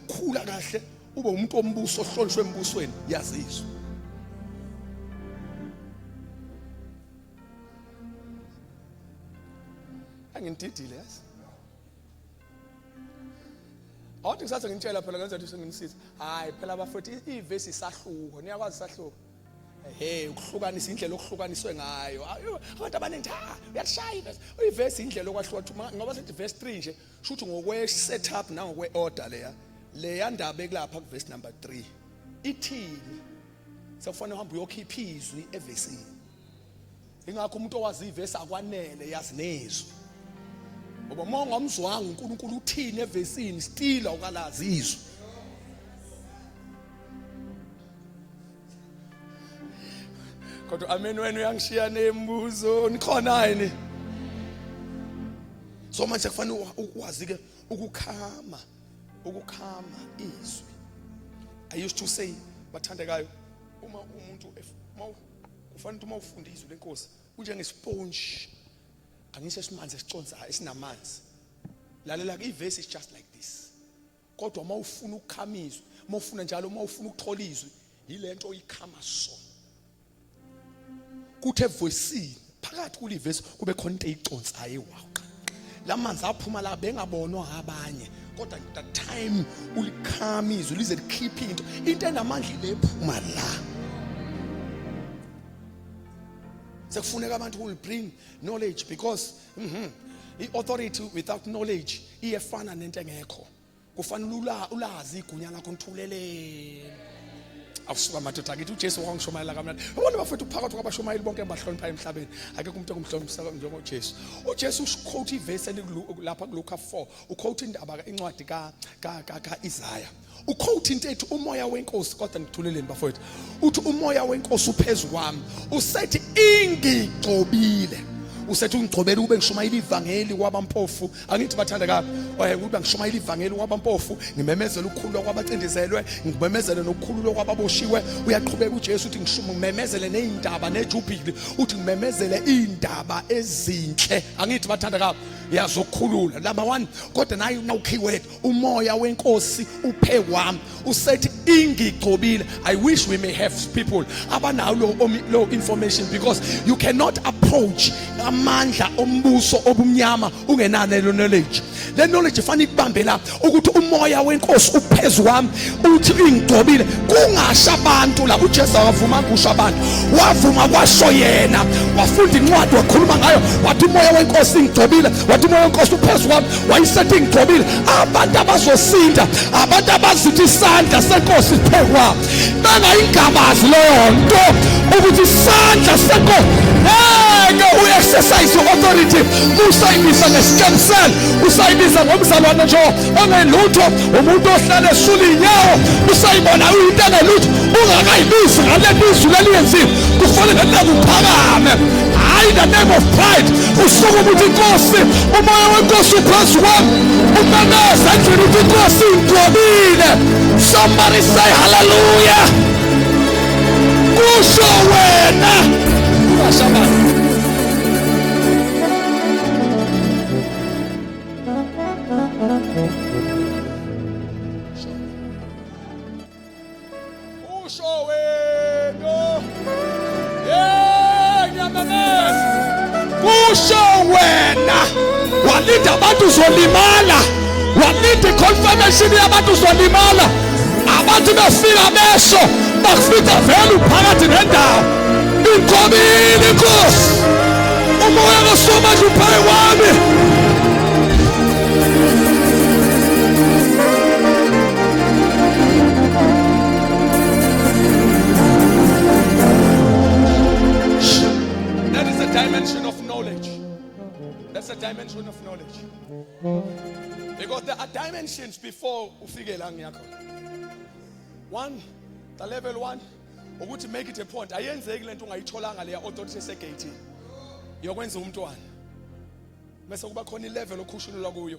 ukukhula kahle ube umuntu wombuso ohlonishwe embusweni yazizwa. Angindidile yazi. Awuthi ngisathe nginitshela phela ngenza ukuthi senginisiza. Hayi phela bafethu ivesi isahluko. Niyakwazi isahluko. Hey ukuhlukanisa indlela okuhlukaniswe ngayo. Abantu abaningi ha uyashaya ivesi. Ivesi indlela okwahluka ngoba sethi verse 3 nje shuthi ngokwe setup nangokwe order leya. Leya ndaba ekulapha ku verse number 3. Ithini? Sekufanele uhambe uyokhipha izwi evesini. Ingakho umuntu owazi ivesi akwanele yazi nezwi. Ngoba uma ungamzwanga uNkulunkulu uthini evesini still awukalazi izwi. Kodwa amen wena uyangishiya nemibuzo nikhona yini? So manje kufanele ukwazi ke ukukhama ukukhama izwi. I used to say bathandekayo uma umuntu kufanele uma ufunda izwi lenkosi unjengesponge angisho esimanzi esiconsayo esinamanzi lalela ke ivesi is just like this kodwa uma ufuna ukukhama izwi uma ufuna njalo uma ufuna ukuthola izwi yilento oyikhama so kuthi evesini phakathi kulivesi kube khona into eyiconsayo ewaqa lamanzi aphuma la bengabonwa abanye kodwa the time ulikhama izwi lize likhiphe into into enamandla ile phuma la sekufuneka abantu who will bring knowledge because i-authority without knowledge iyefana nento engekho. Kufanele ulazi igunya lakho nithuleleni. Awusuka madoda akithi uJesu wangishumayela kamnandi. Yabona bafethu phakathi kwabashumayeli bonke engibahlonipha emhlabeni. Akekho umuntu engimhlonipha njengoJesu. UJesu uquote ivesi lapha kuLuka 4. Uquote indaba incwadi ka ka ka kaIsaya. Uquote into ethi umoya wenkosi kodwa ngithuleleni bafowethu. Uthi umoya wenkosi uphezu kwami. Usethi ingigcobile. Usethi ungigcobele ukube ngishumayela ivangeli kwabampofu. Angithi bathandekayo, ukuba ngishumayela ivangeli kwabampofu, ngimemezele ukukhululwa kwabacindezelwe, ngimemezele nokukhululwa kwababoshiwe. Uyaqhubeka uJesu uthi ngimemezele nezindaba nejubili, uthi ngimemezele indaba ezinhle. Angithi bathandekayo, yazokukhulula. Number 1, kodwa nayi now keyword, umoya wenkosi uphe wami. Usethi ingigcobile. I wish we may have people abanawo lo information, because you cannot approach amandla ombuso obumnyama ungenalo lo knowledge. Le knowledge ifanele ikubambe la ukuthi umoya wenkosi uphezu kwami, uthi ingigcobile. Kungasha abantu la. uJesu akavuma kusho abantu, wavuma kwasho yena. Wafunda incwadi wakhuluma ngayo, wathi umoya wenkosi ingigcobile, wathi umoya wenkosi uphezu kwami, wayesethi ingigcobile. Abantu abazosinda, abantu abazithi isandla senkosi siphekwa, bengayingabazi leyo nto ukuthi isandla senkosi ngeke u-exercise authority usayibisa ngesicemsel, usayibiza ngomzalwane nje ongelutho, umuntu ohlale esula iy'nyawo, usayibona uyinto engelutho ungakayibizi ngale lizwi leliyenziwe. Kufanele nakuphakame, hhayi the name of pride. Usuke ukuthi inkosi, umoya wenkosi uphezu kwami, umemeza endlini ukuthi inkosi ingigcobile. Somebody say hallelujah. Kusho wena ungashabani. Usho wena. Hey, ngiyamemeza. Kusho wena. Walinda abantu uzolimala. Walinda iconfirmation yabantu uzolimala. Abantu befika besho bakufica vele uphakathi nendawo. Ingqobile inkosi. Umoya kaSomandla uphayi wami. That is a dimension of knowledge. That's a dimension of knowledge. Because there are dimensions before ufike la ngiyakhona. One, the level one, ukuthi make it a point. Ayenzeki lento ungayitholanga leya authority esegate yokwenza umntwana. Bese kuba khona ilevel okhushulelwa kuyo.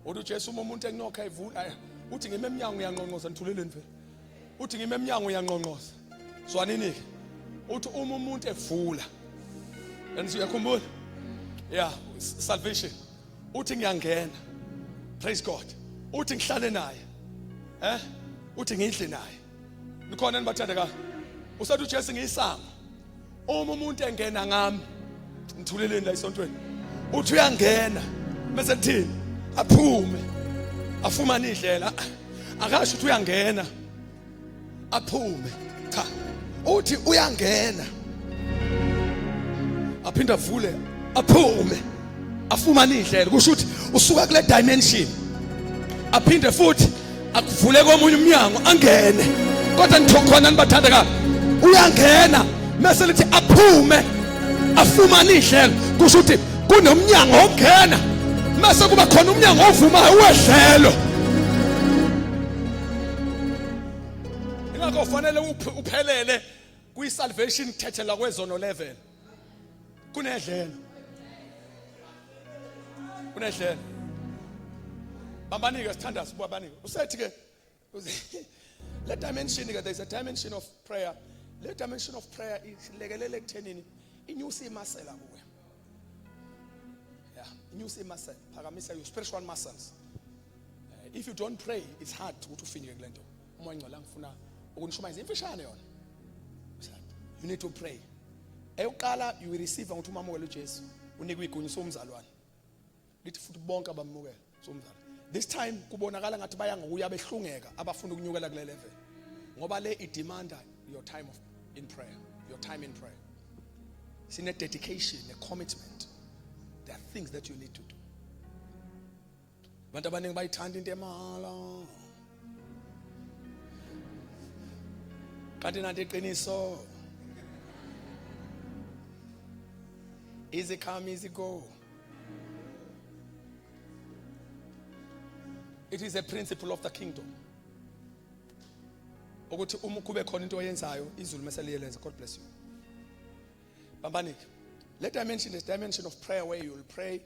Uthi uJesu uma umuntu enokha evula, uthi ngime emnyango uyanqonqoza, nithuleleni vele. Uthi ngime emnyango uyanqonqoza. Zwanini ke. Uthi uma umuntu evula. And uyakhumbula? Yeah, salvation. Uthi ngiyangena. Praise God. Uthi ngihlale naye. Eh? Uthi ngidle naye. Nikhona nibathandeka. Usathi uJesu ngiyisango. Uma umuntu engena ngami ngithuleleni la esontweni. Uthi uyangena bese kuthini? Aphume. Afumane idlela. Akasho ukuthi uyangena. Aphume. Cha. Uthi uyangena. Aphinda avule aphume. Afumane idlela. Kusho ukuthi usuka kule dimension. Aphinde futhi akuvule komunye umnyango angene kodwa nithokhona nibathandeka uyangena mese lithi aphume afumane idlelo kusho ukuthi kunomnyango ongena mase kuba khona umnyango ovumayo wedlelo ingakho fanele uphelele kwi salvation thethela kwezono level kunedlelo kunedlelo bambanike sithandaze babanike usethi ke le dimension ke there is a dimension of prayer le dimension of prayer ilekelele ekuthenini inyusa imasela kuwe yeah inyusa imasela phakamisa your spiritual muscles eh, if you don't pray it's hard ukuthi ufinyeke kule nto umoya ngcwele angifuna ukunishumayeza imfishane yona you need to pray eyokuqala you will receive ngokuthi umamukele uJesu unikwe igunya somzalwane lithi futhi bonke abamukela somzalwane this time kubonakala ngathi baya ngokuya behlungeka abafuna ukunyukela kule level ngoba le idemanda your time of in prayer your time in prayer sine dedication a commitment there are things that you need to do abantu abaningi bayithanda into emahhala kanti nanti iqiniso easy come easy go it is a principle of the kingdom ukuthi uma kube khona into oyenzayo izulu mase liyelenza god bless you bambanike le dimension is dimension of prayer where you will pray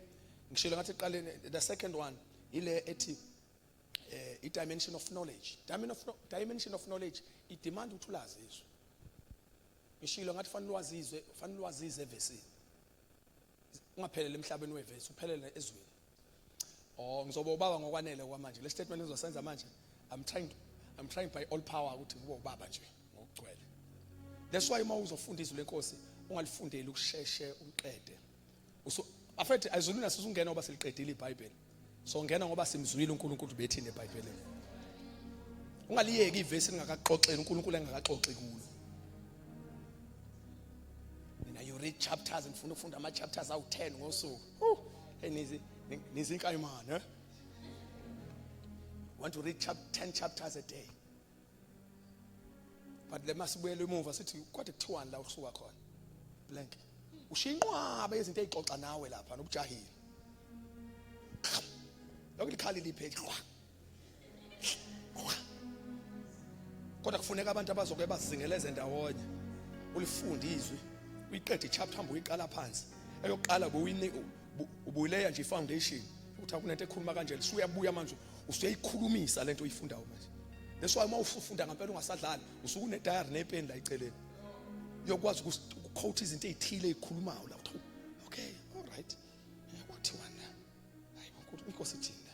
ngishilo ngathi eqaleni the second one ile ethi eh i dimension of knowledge dimension of knowledge i demand ukuthi ulazi izwi ngishilo ngathi fanele wazizwe fanele wazize evesini ungaphelele emhlabeni wevesi uphelele ezweni oh ngizoba ubaba ngokwanele kwamanje le statement ngizosenza manje i'm trying i'm trying by all power ukuthi ngibe ubaba nje ngokugcwele that's why uma uzofunda izwi lenkosi ungalifundeli ukusheshe uqede Usu afethe ayizulwini asizungena ngoba siliqedile iBhayibheli. So ngena ngoba simzwile uNkulunkulu bethini eBhayibhelini. Ungaliyeki ivesi lingakaxoxeli uNkulunkulu engakaxoxi kulo. Mina you read chapters ngifuna ukufunda ama chapters awu 10 ngosuku. Hey nizi nizi inkayimane eh? Want to read chap 10 chapters a day. But le masibuyele emuva sithi kodwa kuthiwani la usuka khona. Blank. Ushiya inqwaba yezinto ezixoxa nawe lapha nobujahile. Lokhu likhalile ipage. Kodwa kufuneka abantu abazoke bazingeleze ndawonye. Ulifunde izwi, uyiqede ichapter hamba uyiqala phansi. Eyokuqala ubuyileya nje ifoundation ukuthi akunento ekhuluma kanje usuyabuya manje usuyayikhulumisa lento oyifundayo manje. That's why uma ufunda ngempela ungasadlali usuke une diary nepeni la eceleni. Uyokwazi ukuquote izinto ezithile ezikhulumayo la uthi okay all right. Kwathiwa la. Hayi inkosi ithini la?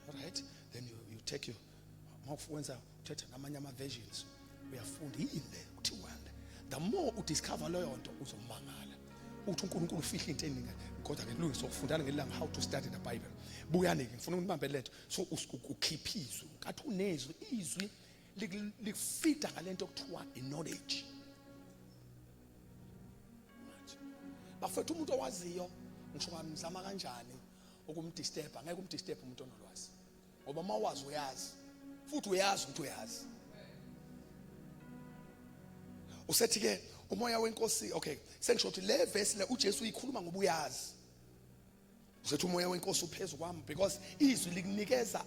All right. Then you take your mawuwenza uthetha namanye ama versions uyafunda yini le kuthiwani the more udiscover leyo nto uzomangala uthi uNkulunkulu ufihla into eningi kodwa ke kulungisa ukufundana ngelanga how to study the bible buyani ke ngifuna ukunibambe lento so ukhipha izwi ngathi unezwi izwi likufida ngalento okuthiwa i-knowledge manje bafethu umuntu owaziyo ngisho ngamzama kanjani ukumdisturb angeke umdisturb umuntu onolwazi ngoba uma wazi uyazi futhi uyazi ukuthi uyazi usethi ke umoya wenkosi okay sengisho ukuthi le verse le uJesu uyikhuluma ngoba uyazi usethi umoya wenkosi uphezu kwami because izwi likunikeza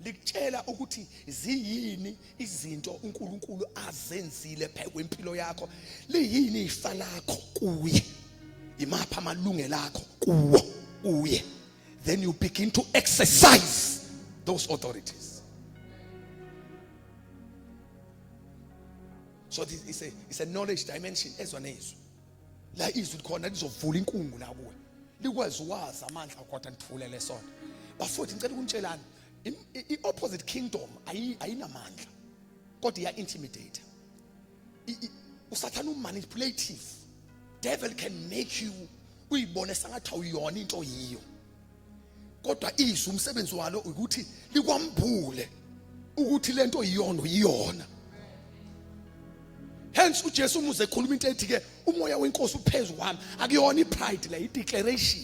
likutshela ukuthi ziyini izinto uNkulunkulu azenzile phezu kwempilo yakho liyini ifa lakho kuye imaphi amalungelo akho kuwo kuye then you begin to exercise those authorities so this is a, it's a knowledge dimension ezwa nezwi la izwi likhona lizovula inkungu la kuwe likwazi wazi amandla kodwa nithulele sona bafowethu ngicela ukunitshelani I-opposite kingdom ayinamandla kodwa iya intimidate. Usathane u-manipulative. Devil can make you uyibone sengathi awuyona into yiyo, kodwa izwi umsebenzi walo ukuthi likwambule ukuthi lento yiyona uyiyona. Hence uJesu umuze ekhuluma into ethi ke umoya wenkosi uphezu kwami, akuyona ipride le, i-declaration.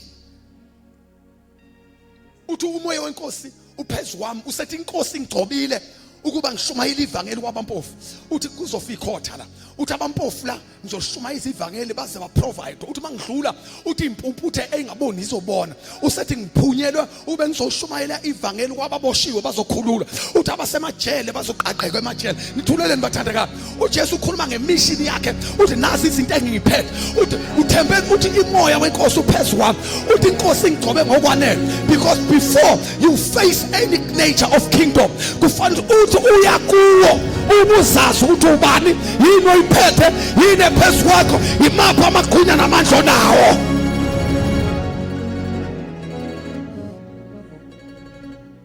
Uthi umoya wenkosi uphezu kwami, usethi inkosi ingigcobile ukuba ngishumayele ivangeli kwabampofu. Uthi kuzofika ikhotha la, uthi abampofu la ngizoshumayeza ivangeli baze baprovide. Uthi mangidlula, uthi impumputhe engaboni izobona. Usethi ngiphunyelwe ube ngizoshumayela ivangeli kwababoshiwe bazokhululwa. Uthi abasemajele bazoqaqekwa emajele. Nithuleleni bathandekayo. uJesu ukhuluma ngemission yakhe, uthi nazi izinto engiyiphethe. Uthi uthembe, uthi imoya wenkosi uphezu kwami, uthi inkosi ingigcobe ngokwanele. Because before you face any nature of kingdom, kufanele uthi uya kuwo ubuzazi ukuthi ubani, yini oyiphethe, yini ephezu kwakho, imaphi amagunya namandla onawo.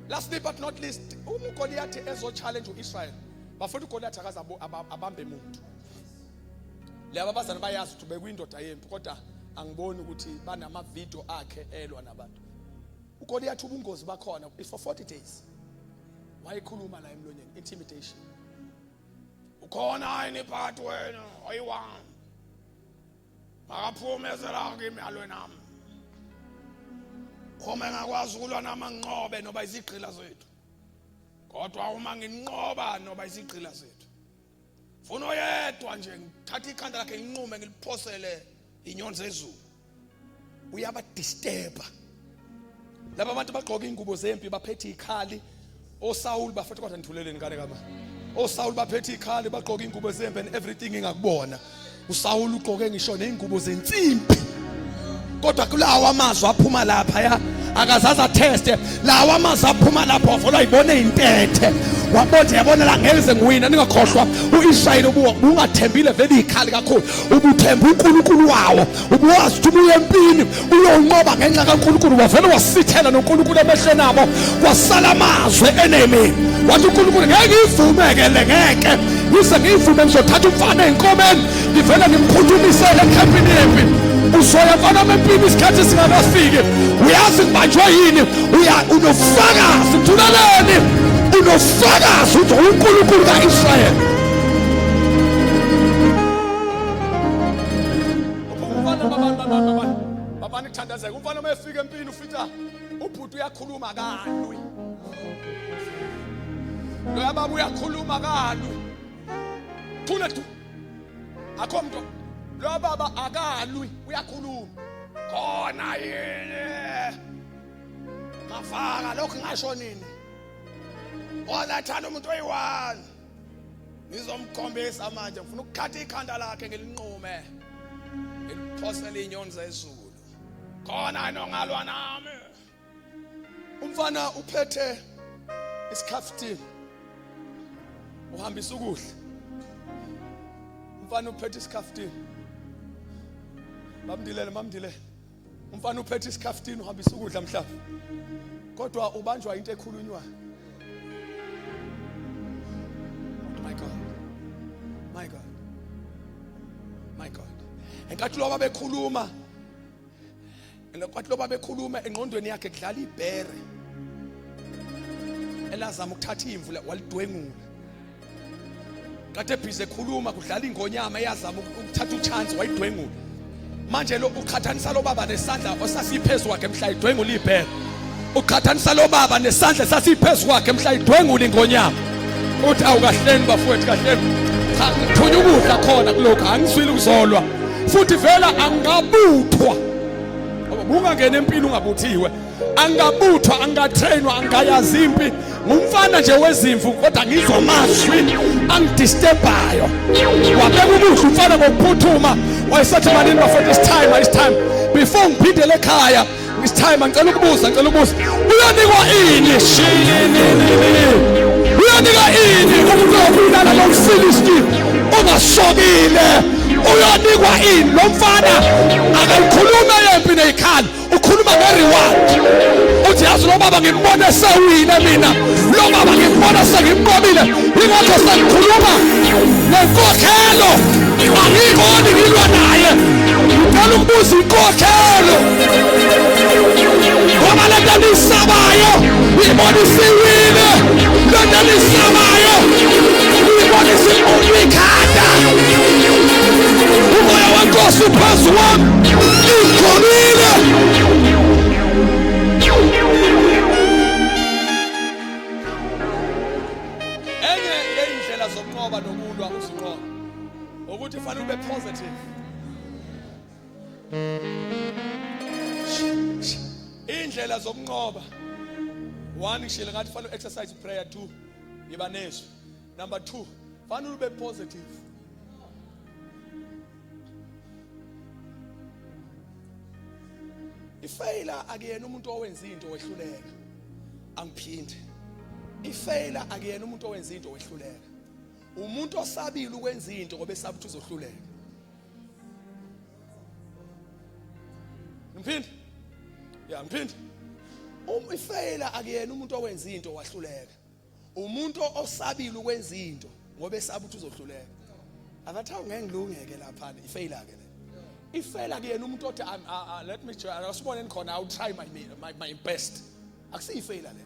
Lastly but not least, uma uGoliath ezo-challenge u-Israel, bafuna uGoliath akaze abambe muntu. Laba abazali bayazi ukuthi bekuyindoda yempi, kodwa angiboni ukuthi banama video akhe elwa nabantu. uGoliath ubungozi bakhona is for 40 days wayekhuluma la emlonyeni, intimidation. Ukhona yini phakathi wena oyi-one makaphume ezela kimi alwe nami, uma engakwazi ukulwa nami anginqobe noba izigqila zethu, kodwa uma nginqoba noba izigqila zethu, funa oyedwa nje ngithatha ikhanda lakhe nginqume ngiliphosele inyoni zezulu. Uyabadisturba laba bantu, bagqoka ingubo zempi, baphethe ikhali. OSaul bafethu, kodwa nithuleleni ngane kama. OSaul baphethe ikhali, bagqoka ingubo zempi and everything ingakubona. uSaul ugqoke ngisho nezingubo zensimbi, kodwa kulawa amazwi aphuma lapha ya akazaza atheste lawa amazwi aphuma lapho, wavela ayibone intethe, wabona yabona la ngeke ngiwina. Ningakhohlwa uIsrayeli ubungathembile vele ikhali kakhulu, ubuthemba uNkulunkulu wawo, ubuwazi ukuthi ubuye empini uyonqoba ngenxa kaNkulunkulu. Wavele wasithela noNkulunkulu emehlweni abo, kwasala amazwi enemy. Wathi uNkulunkulu ngeke ngiyivumeke le, ngeke ngize ngiyivume, ngizothatha umfana ey'nkomeni ngivele ngimphuthumise ekhempini yempi. Uzoya mfana empini isikhathi singakafiki, uyazi ngibanjwe yini. Uya unofakazi, mthuleleni, unofakazi ukuthi uNkulunkulu ka-Israyeli. Umfana babani babani babani babani kuthandazeka. Umfana uma efika empini ufica ubhuti uyakhuluma kalwi, loya baba uyakhuluma kalwi, thule du, akho mntu. Loya baba akalwi, uyakhuluma khona yini mafaka lokhu ngasho nini, kodwa thanda umuntu oyi-one ngizomkhombisa manje, ngifuna ukukhatha ikhanda lakhe ngilinqume ngiliphosele inyoni zezulu, khona nongalwa nami. Umfana uphethe isikhaftini uhambisa ukudla. Umfana uphethe isikhaftini, bamdilele mamdilele. Umfana uphethe isikhaftini uhambisa ukudla mhlawumbe, kodwa ubanjwa into ekhulunywa. My God, my God, my God. Enkathi loba bekhuluma, enkathi loba bekhuluma, engqondweni yakhe kudlala ibhere elazama ukuthatha imvu walidwengula. Kade ebhizi ekhuluma kudlala ingonyama eyazama ukuthatha uchance wayidwengula. Manje lo uqhathanisa lo baba nesandla osasiphezu kwakhe mhla idwengula ibhere, uqhathanisa lo baba nesandla esasiphezu kwakhe mhla idwengula ingonyama. Uthi awukahleni bafowethu, kahleni, cha, ngithunya ukudla khona kulokhu, angizwile ukuzolwa futhi vela angabuthwa. Ungangena empini ungabuthiwe, angabuthwa, angatrainwa, angayazi impi, ngumfana nje wezimvu, kodwa ngizwa amazwi angidisturbayo. Wabeka ukudla umfana ngokuphuthuma, wayesathi malini bafowethu, it's time, it's time before ngiphindele ekhaya, it's time, ngicela ukubuza, ngicela ukubuza, uyonikwa ini shini, uyonika ini umuntu obulala lo mfilisti ongasokile, uyonikwa ini? Lo mfana akayikhuluma yempi neyikhali. Ukhuluma nge-reward. Uthi yazi lo baba ngimbone sewile mina, lo baba ngimbona sengimnqobile, ingakho sengikhuluma nenkokhelo, angiyiboni ngilwa naye. Ngicela ukubuza inkokhelo, ngoba le nto eniyisabayo ibona isiwile, le nto eniyisabayo ibona isinqunywa ikhanda. Umoya wenkosi uphezu kwami, ingigcobile. Enye yey'ndlela zokunqoba nokulwa uzinqoba ukuthi fanele ube positive. Indlela zokunqoba, one, ngishilo ngathi fanele exercise prayer, two, yiba nezwi, number 2, fanele ube positive. Ifeyila akuyena umuntu owenza into wehluleka. Angiphinde, ifeyila akuyena umuntu owenza into wehluleka, umuntu osabile ukwenza into ngoba esaba ukuthi uzohluleka. Ngiphinde, ya, ngiphinde, um ifeyila akuyena umuntu owenza into wahluleka, umuntu osabile ukwenza into ngoba esaba ukuthi uzohluleka. Akathi awu, ngeke ngilungeke lapha, ifeyila ke le. Ifeyila kuyena umuntu othi, "Let me try, asiboneni khona, I will try my best." Akusiyifeyila le,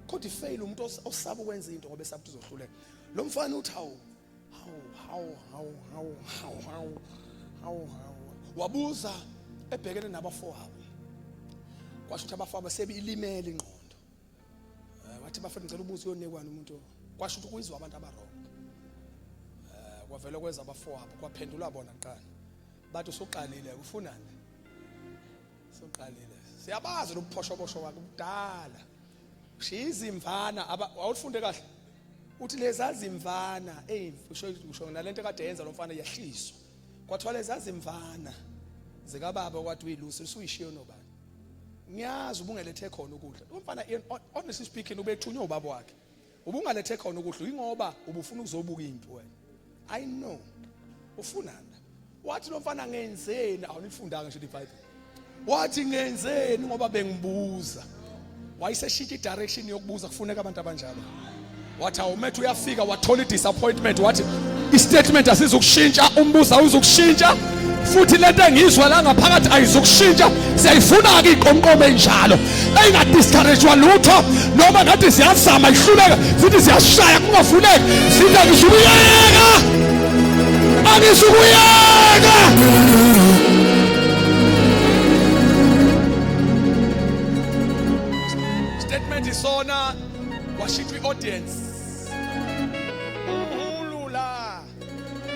kodwa ifeyila umuntu osaba ukwenza into ngoba esaba ukuthi uzohluleka. Lo mfana uthi, hawu hawu hawu hawu hawu hawu hawu hawu hawu, wabuza ebhekene nabafowabo, kwasho ukuthi abafowabo sebilimele ingqondo. Wathi, bafethu, ngicela ubuze, uyonikwana umuntu? Kwasho ukuthi kuyizwa abantu abarong. Kwavele kweza abafowabo, kwaphendula bona kuqala, bathi, usuqalile, ufunani? Usuqalile, siyabazi lobuphoshoposho wakhe kudala, ushiya izimvana. Awufunde kahle, uthi leza zimvana, ey, usho usho nalento kade yenza lo mfana yahliswa, kwathiwa leza zimvana zikababa kwathi uyilusi, usuyishiyo nobani? Ngiyazi ubungelethe khona ukudla. Umfana, honestly speaking, ubethunywe ubaba wakhe. Ubungalethe khona ukudla ingoba ubufuna ukuzobuka impi wena. I know ufunani. Wathi lo mfana, ngenzeni? Awunifundanga nje iBhayibheli. Wathi, ngenzeni? Ngoba bengibuza. Wayeseshintsha i-direction yokubuza. Kufuneka abantu abanjalo. Wathi awumethu uyafika, wathola i-disappointment, wathi i-statement asizukushintsha, umbuzo awuzukushintsha, futhi lento engizwa la ngaphakathi ayizukushintsha. Siyayifuna-ke iqomqomo enjalo engadiscouragwa lutho, noma ngathi siyazama ihluleka, sithi siyashaya kungafuneki, sithi angizukuyeka, angizukuyeka. Statement isona, washintsha i-audience umhulu la,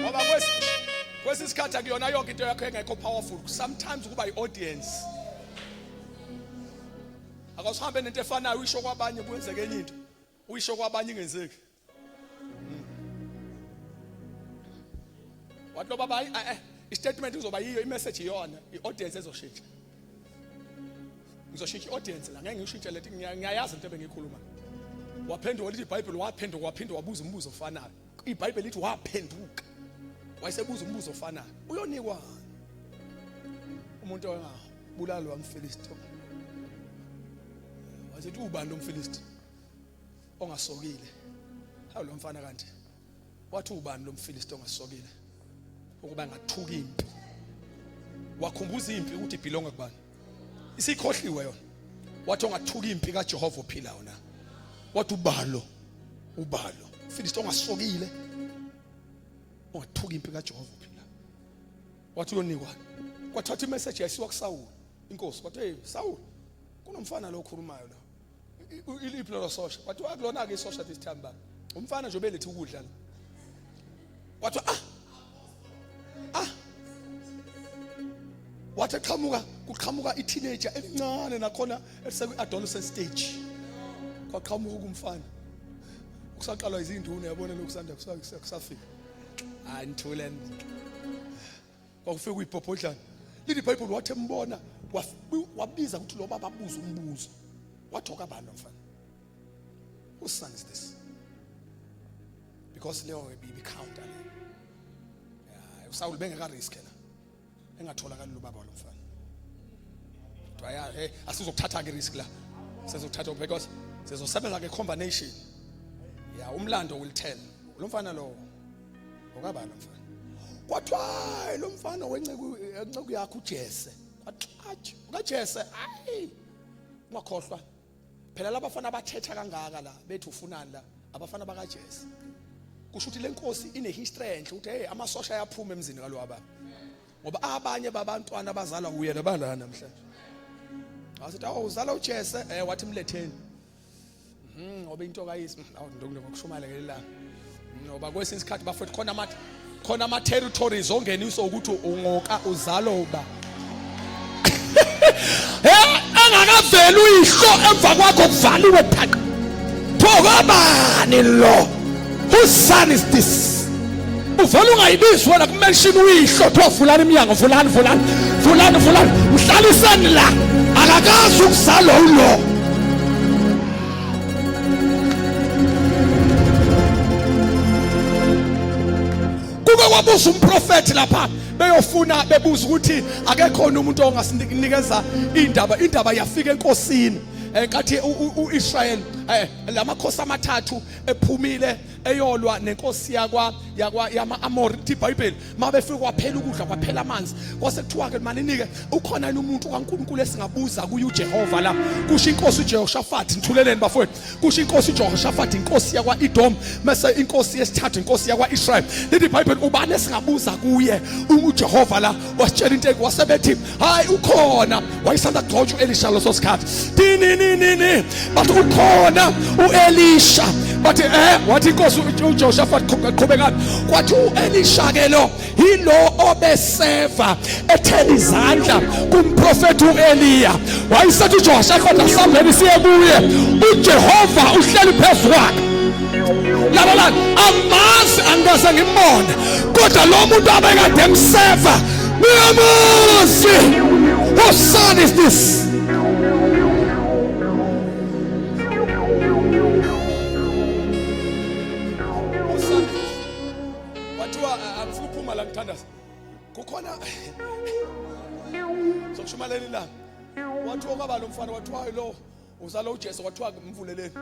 ngoba kwesi sikhathi akuyona yonke into yakho engekho powerful. Sometimes kuba i-audience. Akawusihambe nento efanayo, uyisho kwabanye kwenzeke enye into, uyisho kwabanye ingenzeki. Wathi lo baba, i-statement izoba yiyo, i-message iyona, i-audience ezoshintsha. Ngizoshintsha i-audience la, ngeke ngishintshe lethi, ngiyayazi into ebengiyikhuluma. Waphenduka, lithi iBhayibheli, waphenduka, waphinda wabuza umbuzo ofanayo. IBhayibheli lithi waphenduka, wayesebuza umbuzo ofanayo, uyonikwa umuntu ongabulali wamFilisti? Wasethi, ubani lo mFilisti ongasokile? Hawu, lo mfana kanti. Wathi, ubani lo mFilisti ongasokile ukuba ngathuka impi? Wakhumbuza impi ukuthi ibhilonga kubani, isikhohliwe yona. Wathi, ongathuka impi kaJehova ophilayo na? Wathi, ubalo ubalo Filisti ongasokile ongathuka impi kaJehova ophilayo? Wathi, uyonikwa. Kwathatha imessage yayisiwa kuSawul inkosi, wathi, hey Saul, kunomfana lo okhulumayo la, iliphi lelo sosha? Wathi, akulona ke isosha this time baba, umfana nje obelethe ukudla la. Wathi, ah ah, wathi eqhamuka, kuqhamuka i-teenager elincane nakhona elisekwi-adolescent stage, kwaqhamuka kumfana kusaqalwa izinduna, yabona lokusanda kusafika. Hayi, nithule. Kwakufika uyibhobhodlana, lithi iBhayibheli, wathi embona wabiza ukuthi lo baba abuze umbuzo, wathi, okabani lo mfana? Whose son is this? Because leyo ibi counter le. USawuli bengeka risk la. Engatholakali lo baba walomfana. Kuthiwa ya hey asizokuthatha ke risk la. Sizokuthatha because sizosebenza ke combination. Ya umlando will tell. Lo mfana lo okabani lo mfana? Kwathiwa hayi lo mfana wenceku enceku yakho uJese. Kwathiwa ukaJese hayi ungakhohlwa. Phela labafana abathetha kangaka la bethi ufunani la abafana bakaJese. Kusho ukuthi lenkosi ine history enhle ukuthi hey amasosha ayaphuma emzini kalwaba. Ngoba abanye babantwana abazalwa uye labala namhlanje. Wasithi awu uzala uJese eh wathi mletheni. Ngoba into kayisi awu ndokushumayela ngelilanga. Ngoba kwesinye isikhathi bafethu khona ama khona ama territories ongeniswa ukuthi ungoka uzalo uba. Eh angakaveli uyihlo emva kwakho kuvaliwe phaqa. Pho kabani lo? Whose son is this? Uvela ungayibizi wena kumention uyihlo kuthiwa vulani iminyango vulani vulani vulani vulani mhlaliseni la akakazi ukuzalwa ulo. Kuke kwabuza umprofethi lapha beyofuna bebuza ukuthi akekhona umuntu ongasinikeza indaba indaba yafika enkosini enkathi uIsrael lamakhosi amathathu ephumile eyolwa nenkosi yakwa yakwa yama-Amori lithi iBhayibheli mabefika kwaphela ukudla kwaphela amanzi kwase kuthiwa ke maninike ukhona yini umuntu kaNkulunkulu esingabuza kuye uJehova la kusho inkosi uJehoshaphat nithuleleni bafowethu kusho inkosi uJehoshaphat inkosi yakwa-Edom mase inkosi yesithathu inkosi yakwa-Israel lithi iBhayibheli ubani esingabuza kuye uJehova la wasitshela into wasebethi hayi ukhona wayesanda kugcotshwa uElisha leso sikhathi tini ni ni ni bathi ukhona uElisha bathi eh wathi inkosi uJehoshaphat qhubekani kwathi uElisha ke lo yilo obeseva ethela izandla kumprofeti uEliya wayesethi uJehoshaphat asambeni siye kuye uJehova uhleli phezu kwakhe lalalani amazi angikaze ngimbone kodwa lo muntu abekade emseva ngiyamazi. Whose son is this? Kwathiwa angifuni ukuphuma la ngithandaza kukhona sokushumalela ilanga wathiwa kwaba lo mfana wathiwa lo uzala uJesu kwathiwa mvuleleni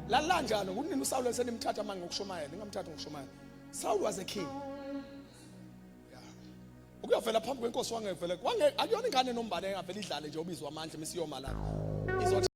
lala njalo kunini uSawule senimthatha manje ngokushumayela ningamthatha ngokushumayela Saul was a king. Yeah. Ukuyovela phambi kwenkosi wangevele wange akuyona ingane nombane engavela idlale nje obizwa amandla misiyoma lapha. Izothi